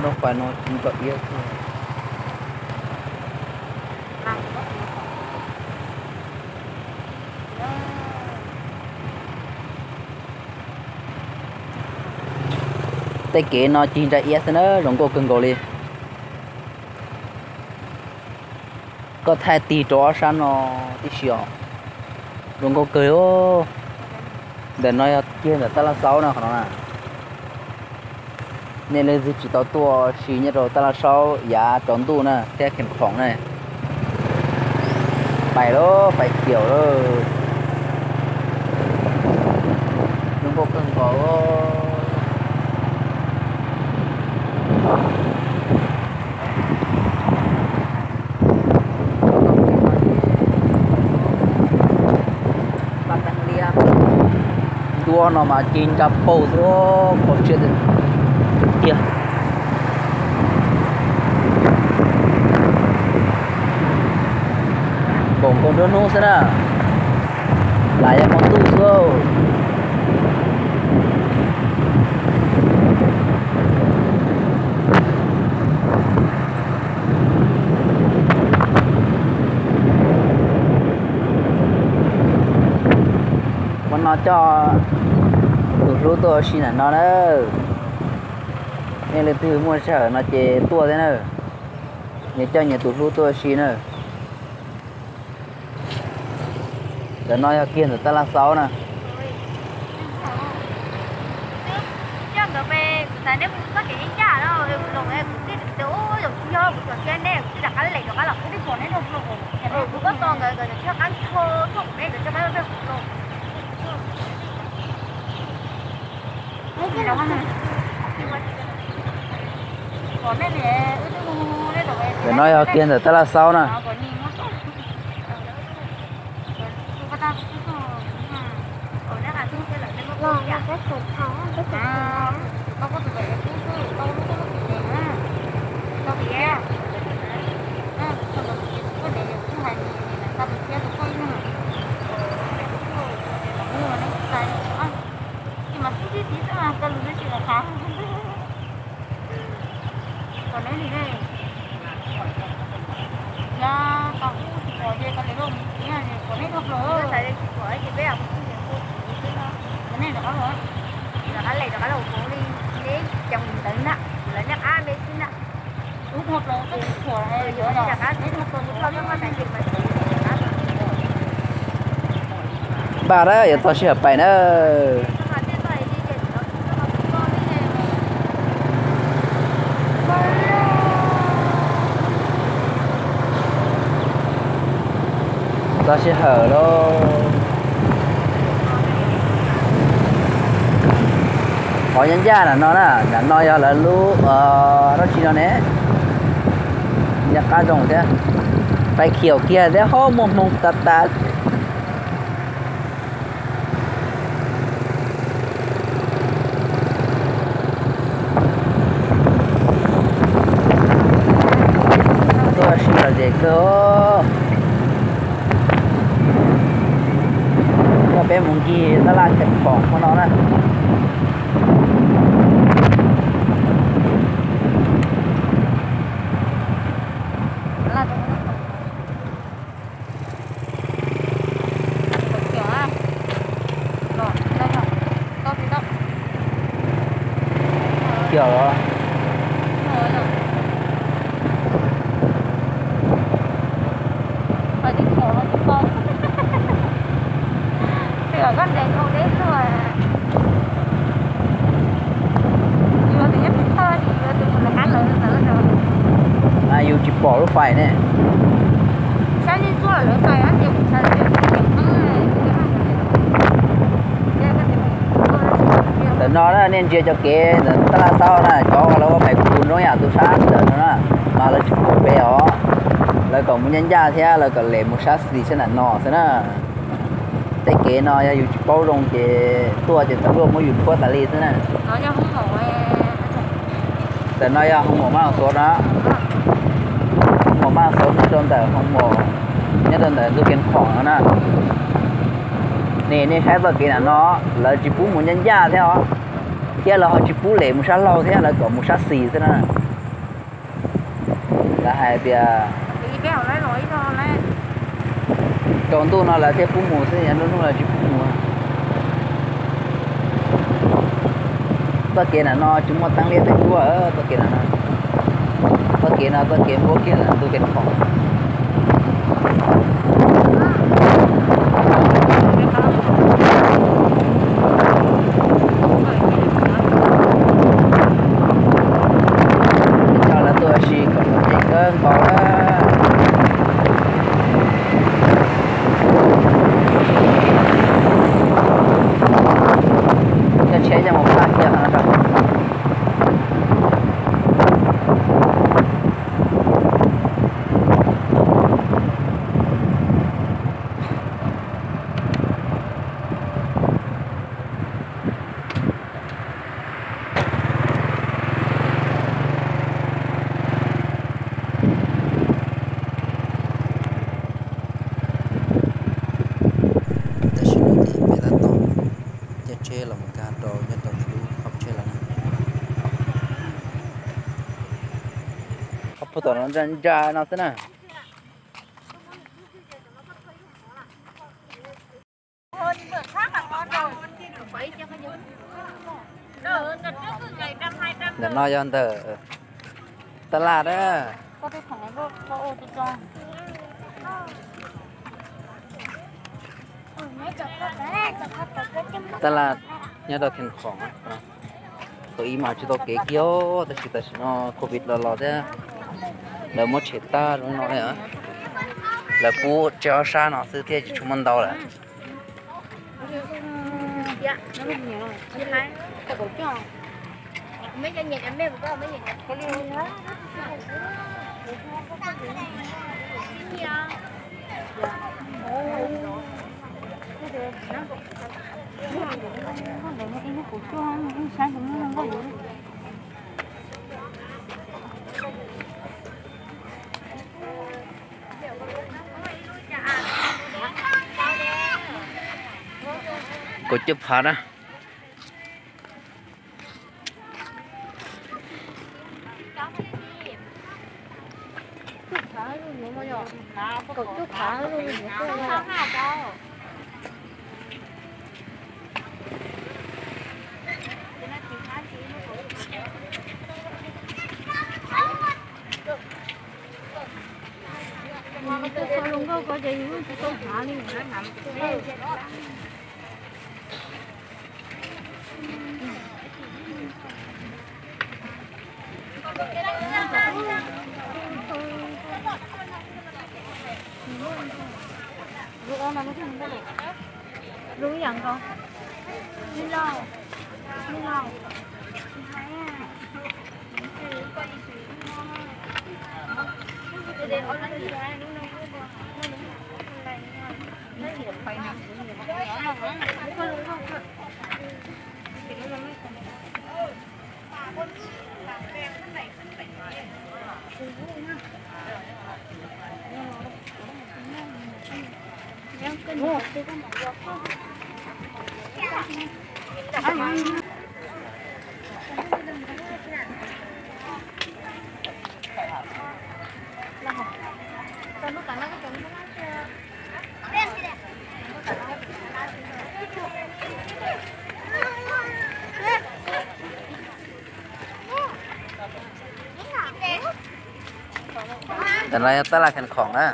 Nrob pas no ci nrau iab xwb. Tej kev no ci nrau iab xwb na, zoo nkauj kawg nkaus li. Koj thaij tig rau ob sab no tib si os. Zoo nkauj kawg. Ntawm no yog kiag ntawm Tab Laj Xaub na, qhov no na. Nej leej twg tsis tau tuaj ua si nyob rau Tab Laj Xaub yav tsaus ntuj na thiab Khees Khoom na, pais lawm, pais kiaum lawm. Zoo nkauj kawg nkaus. Ntua no mas ci nra paug xwb, kho siab tiag. Npaum nkaus nruab hnub xwb na, lam yog hmo ntuj xwb. Hmo no coj tus hlub tuaj ua si ntawm no na. Nej leej twg muaj sij hawm no ces tuaj thiab na. Nyias coj nyias tus hlub tuaj ua si na. Ntawm no yog kiag ntawm Tab Laj Xaub na. Ntawm no yog kiag ntawm Tab Laj Xaub na. Npaj na, yuav txog sij hawm pais na. Txog sij hawm lauj. Qhov ncaj ncaj ntawm no na, ntawm no yog lawv lub dab tsi no ne. Ncaj qab zoo thiab. Pais khiaum kiag thiab ho muaj hmoo tas tas. Tuaj ua si lom zem kawg. Coj peb mus ncig tab laj Khees Khoom hmo no na. Kiaum los? Yus tsis pom lub fais ne. Ntawm no na nej ntsia cov kev ntawm tab laj xaub na, cov uas lawv ua pais kuv nroo yam tus sab ntawm no na, mas lawv tsis pub pem os. Lawv kom mus ncaj ncaj thiab lawv kom lem mus sab xis sab nram no xwb na. Tej kev no yog yus tsis paub zoo ces tuaj ces txawm luaj muab yus rhuab tas li xwb na. Ntawm no yog hoo maum maj xuav no. Hoo maum maj xuav nyob rau ntawm hoo maum, nyob rau ntawm ntug Kees Khoom no na. Ne nej saib txoj kev nram no, lawv tsis pub mus ncaj ncaj thiab os. Thiab lawv ho tsis pub lem mus sab laug thiab, lawv kom mus sab xis xwb na. Lawv hais tias rau ntuj no lawv thiaj pub mus xwb, yav nruab hnub lawv tsis pub mus. Txoj kev ntawm no tsis muaj teeb liab teeb nruab, txoj kev ntawm no, txoj kev no txoj kev npuab kiag ntawm tus kev khoom. Coj lawv tuaj ua si kom mus phem kawg nkaus lawm. Coj tsheb coj mus pab kiag no. Tam sim no ces peb tab tom caij tsheb los mus nkag rau nyob rau ntawm lub hoob tsheb lawm na. Qhov puag tom no ntsa ntsa no xwb na. Ntawm no yog ntawm tab laj na. Tab laj nyob rau Khees Khoom. Thaum ub mas tsis tau kev kiag, tab sis tam sim no covid los los thiab, lawv muab tshem tag zoo no li. Lawv pub tsawg ob sab no xwb thiab tsis tshua muaj ntau lawm. Kaum cuaj phav na. Ntawm no yog tab laj Khees Khoom na.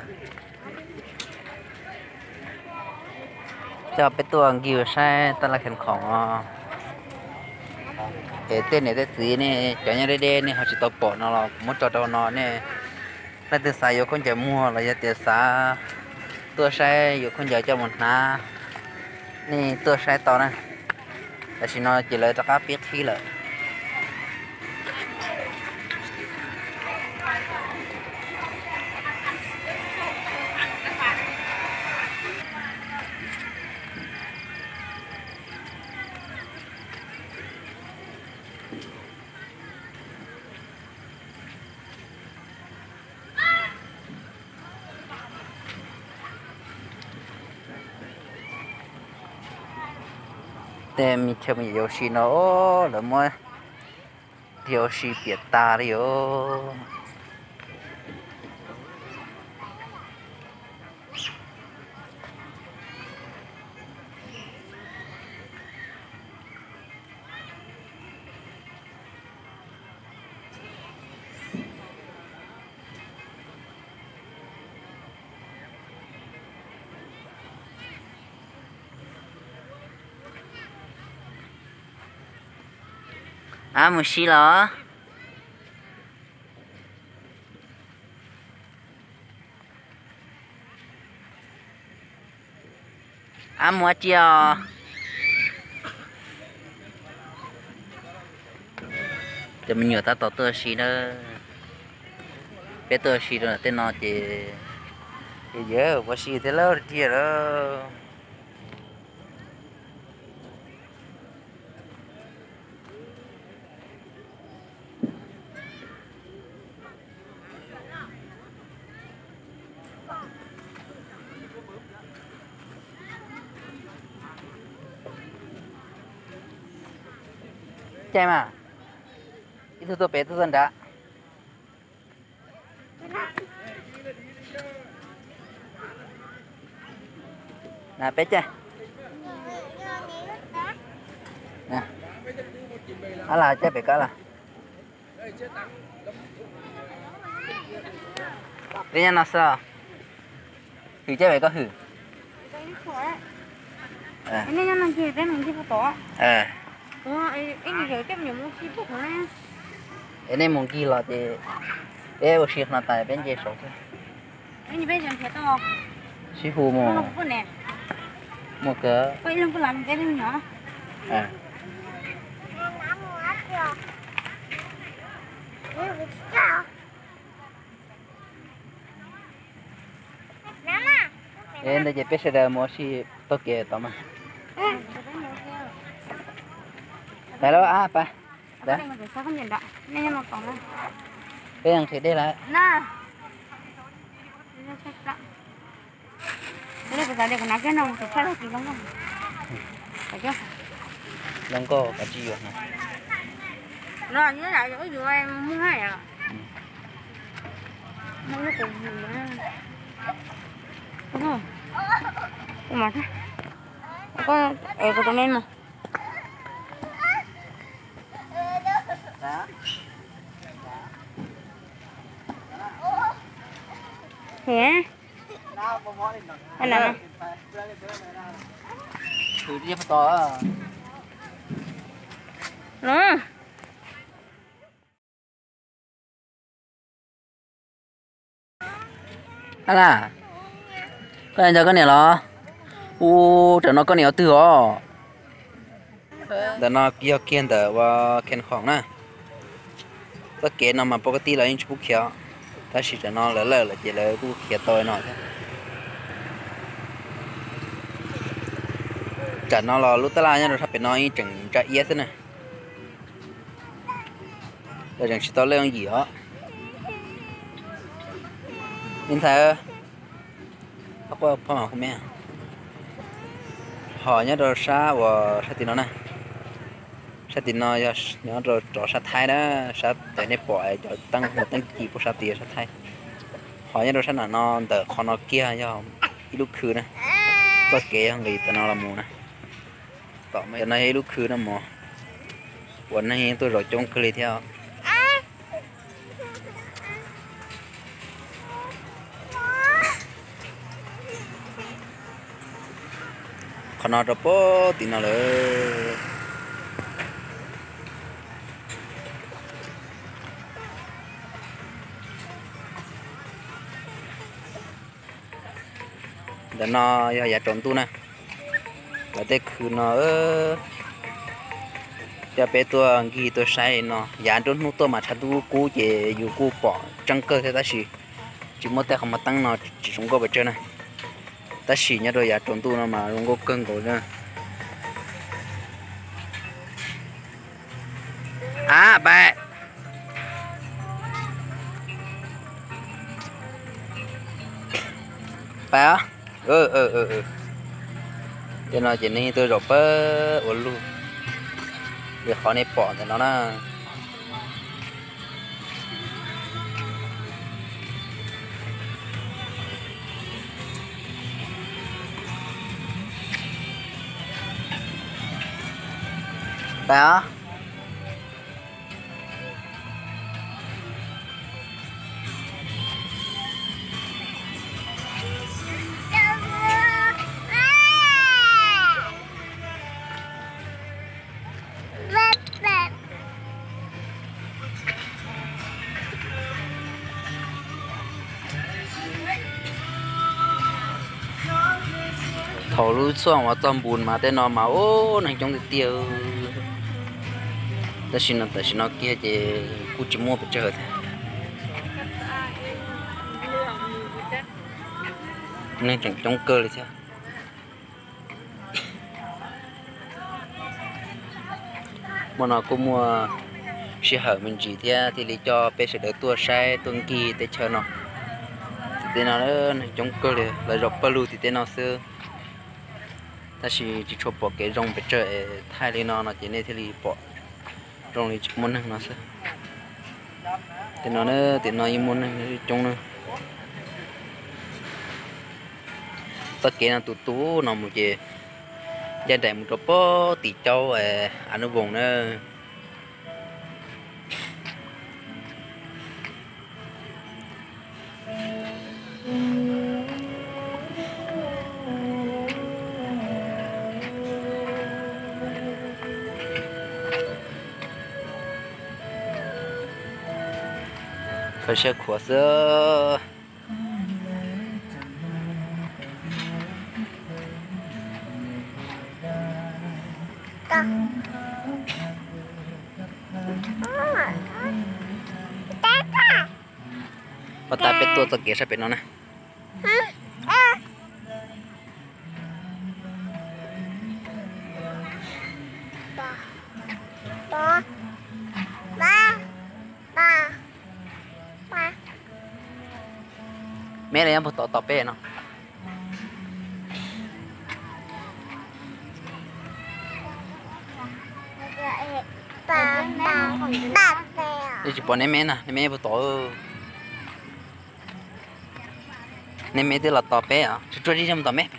Coj peb tuaj nkig saib tab laj Khees Khoom os. Es tej niam tej txiv nej cov nyob deb deb nej ho tsis tau pom no los kuv muab tso rau no nej, leej twg xav yuav khaub ncaws muag los yog tias xav tuaj saib yuav khaub ncaws coj mus hnav, nej tuaj saib tau na. Tam sim no ces lawv rov qab pib qhib lawm. Me chaw mus yuav ua si no, lawv muab ua si piam tas li os. Ab, mus si los? Ab, mus ua tsi os? Cov me nyuam tab tom tuaj si na. Peb tuaj si rau ntawm tej no ces yawg ua si thiab lawm tiag lawm. Caij mas, ib tug tuaj pem, ib tug tuaj nrad. Na peb caij. Ab, las caij pem koj las. Peb nyob no xwb. Hwm caij pem koj hwm. Es nej mus nkig los ces peb ua si qhov no tas peb nce saud xwb. Sib hu mus. Mus kawg. Es ntawd ces peb sawv daws mus ua si taug kev tod mas. Pab, peb nqhis dej lawm. Zoo nkauj koj tsis yuav no. Ab las, koj nco koj niam los? Ub, tam no koj niam ua twg os? Ntawm no yog kiag ntawm ua Khees Khoom na. Txoj kev no mas pov ka tij los yeej tsis pub khiav, tab sis tam no lawv lawj lawm ces lawv kuj khiav tau no thiab. Tam no los lub tab laj nyob rau sab pem no yeej tseem ntsa iab xwb na. Lawv tseem tsis tau lej yooj yim os. Me ntxhais, ho nyob rau sab uas sab tim no na. Sab tim no yog nyob rau rov sab Thaib na, sab tod nej pom cov teeb hu teeb ci puag sab tid sab Thaib. Ho nyob rau sab nram no ntawm qhov no kiag yog ib lub khw na. Txoj kev yog nqis tam no los mus na. Tom no yog ib lub khw no mog, ua neeg tuaj zaum coob kawg li thiab. Qhov no rau puag tim no lawm. Ntawm no yog yav tsaus ntuj na. Lawv tej khw no, coj peb tuaj nkig tuaj saib no. Yav nruab hnub tuaj mas tshav ntuj kub kub ces yus kuj pom tseeb kawg thiab tab sis tsis muaj tej qhov muag teeb no tsis zoo nkauj pes tsawg na. Tab sis nyob rau yav tsaus ntuj no mas zoo nkauj kawg nkaus na. Ab, pais. Pais os. Tej no ces neeg tuaj zaum pawg ua luj li qhov nej pom ntawm no na. Tag os. Thaum lub txoj uas txoj npus mas tej no mas ub neeg coob tiag tiag. Tab sis no tam sim no kiag ces kuj tsis muaj pes tsawg thiab. Neeg tseem coob kawg li thiab. Hmo no kuj muaj sij hawm me ntsis thiab thiaj li coj peb sawv daws tuaj saib tuaj nkig teb chaws no. Tim tej no neeg coob kawg li, lawv zaum pawg lug tim tej no xwb. Tab sis tsis tshua pom kev zoo pes tsawg es thaij li no no ces nej thiaj li pom zoo li tsis muaj neeg no xwb. Tim no, tim no yeej muaj neeg coob na. Txoj kev no tus tus no mus ces ncaj nraim mus rau pem tim caub Av Nub Voos na. Kho siab khuav xwb. Pab tab peb tuaj txoj kev sab pem no na. Meb li puag tom tom peb no. Yeej tsis pom neb meb na, neb meb puag tom. Neb meb twb los tos peb os, tsuag tsuag zib zog mus tom meb.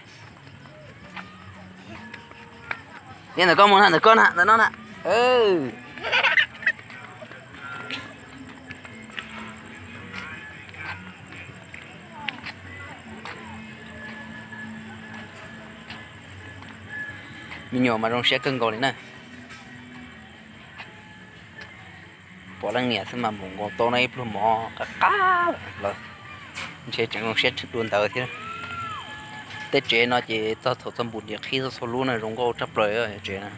Li ntawm koj mus na, ntawm koj na, ntawm no na. Me nyuam mas zoo siab kawg nkaus li na. Pom leej niam xwb mas mus nkaus tau no ib pluag mov qab qab lawm. Ntshe tseem zoo siab tshwm dua ntawd thiab. Tej tsev no ces txog thaum txog npus ces qhib txog txhua lub na, zoo nkauj tshaj plaws tsev na.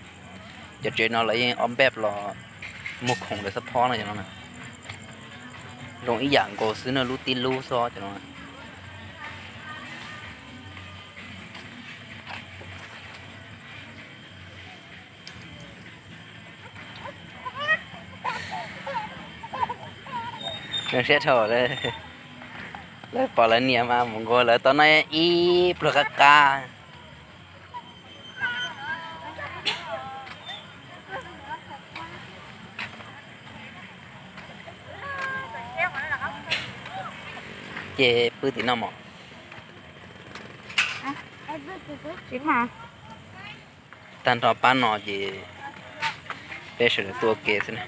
Cov tsev no lawv yeej ob npej los muag khoom lawv xab phob no cov no. Zoo ib yam nkaus xwb na, lub tib lub xwb cov no. Zoo siab dhau, lawv pom lawv niam mas mus nkaus lawv tau no ib pluag qab qab. Ces pw tim no mog. Tag nrho pab no ces peb sawv daws tuaj ua ke xwb na.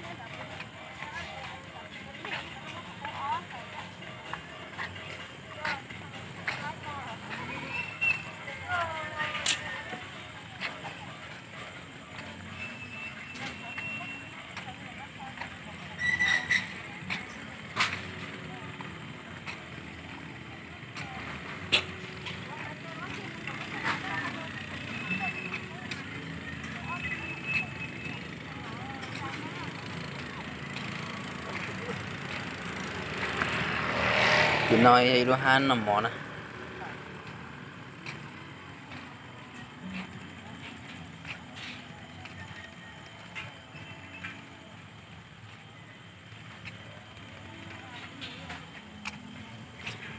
Tim no yog ib lub hab noj mov na.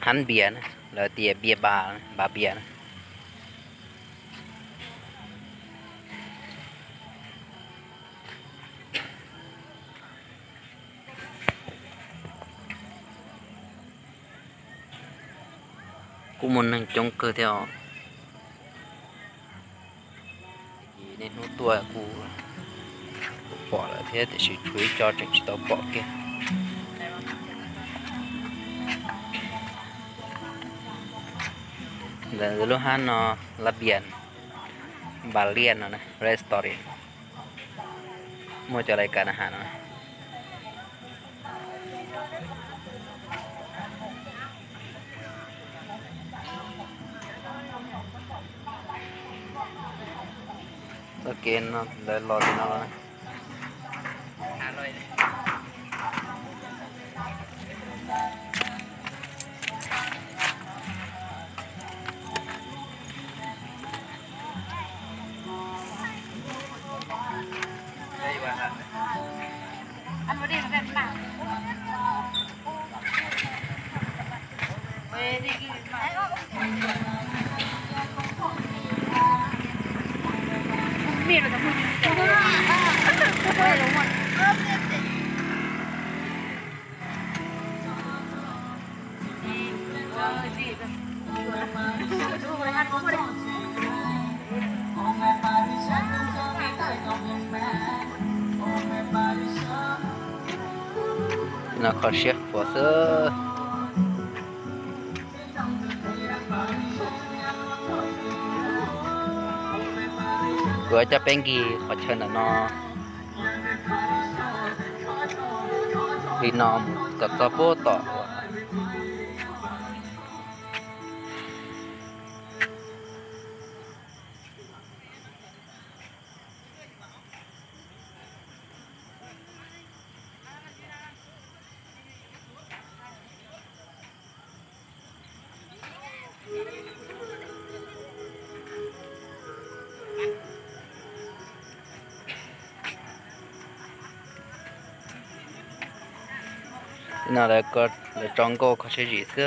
Hab npias na, lawv tias npias npas npias na. Kuj muaj neeg coob kawg thiab os. Niaj hnub tuaj kuj pom lawm thiab tiam sis tshuav ib co tseem tsis tau pom kiag. Ntawm lub hab no, Labias, Npalias no, Red Story, muaj cov lais kas na has no. Txoj kev no lawv los li no los. No kho siab khuav xwb. Kuv coj peb nkig qhov chaw ntawm no li no mus kom txog puag tom. No lawv tso nkauj kho siab zim xwb.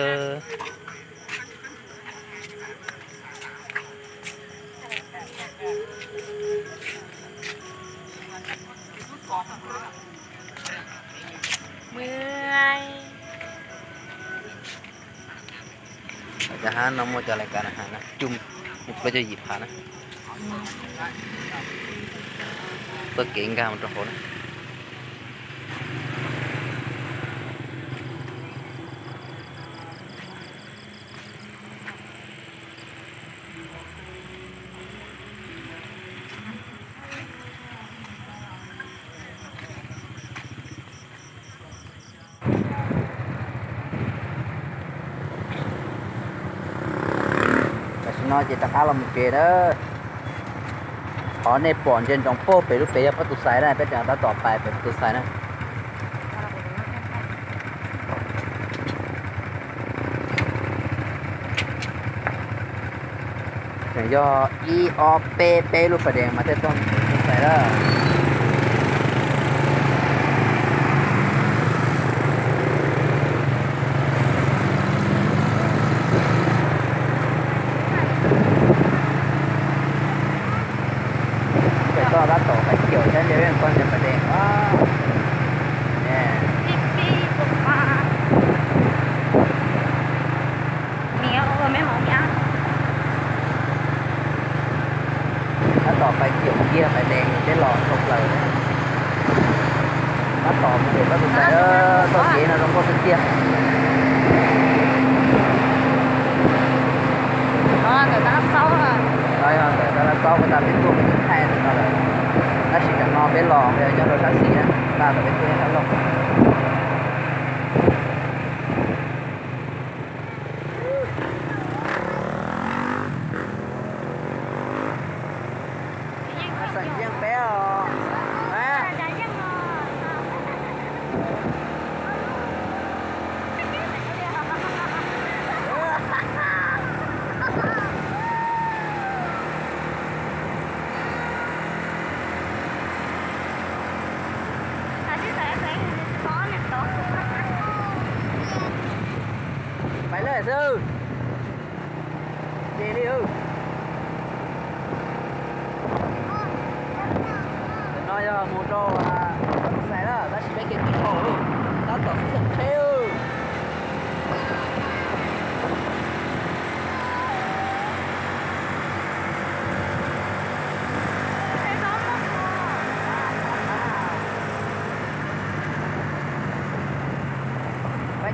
Cov hab no muaj cov lais kas na has na, coj ib plaub caug yim phav na. Txoj kev nkag mus rau hauv na. Tam sim no ces rov qab los mus tsev na. Qhov nej pom ntsia ntsoov puag pem lub pem yog Pab Tus Xais na, peb tseem tab tom pais pem Pab Tus Xais na. Tseem yog ib ob peb peb lub pas dees mas thiaj txog Pab Tus Xais lawm. Pem toj tab tom pais caum sab ntiag, peb mus pog ntiag pas dees. Tab tom pais caum ntiag pas dees, peb los dhau plaws. Tab tom mus pem Pab Tus Xais, txoj kev no zoo nkauj tiag tiag. Ntawm Tab Laj Xaub, tab sis tam no peb los nyob rau sab xis na, tab tom peb tuaj nyob sab laug. Xeem Yeej peb os. Pais lawm xwb. Ces li, no yog mus rau Pab Tus Xais na, tab sis peb kev tsis pom, tab tom xub xeem tsheb.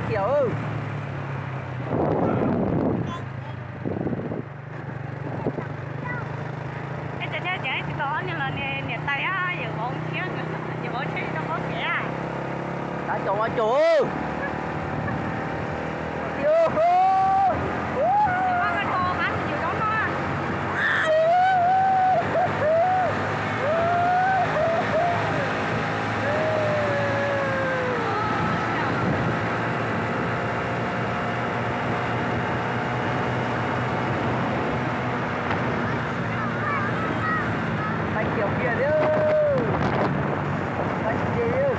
Kiav. Ej, tsis tau ob niag los niam tais, yawm vauv thiab, yawm vauv tsheb rau qhov kev. Tab caum ua caum. Pais kiag pia thiab. Pais kiag thiab.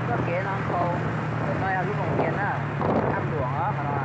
Txoj kev no nkhaus, ntawm no yog lub Moos Kias na, Thaj Luam os qhov no.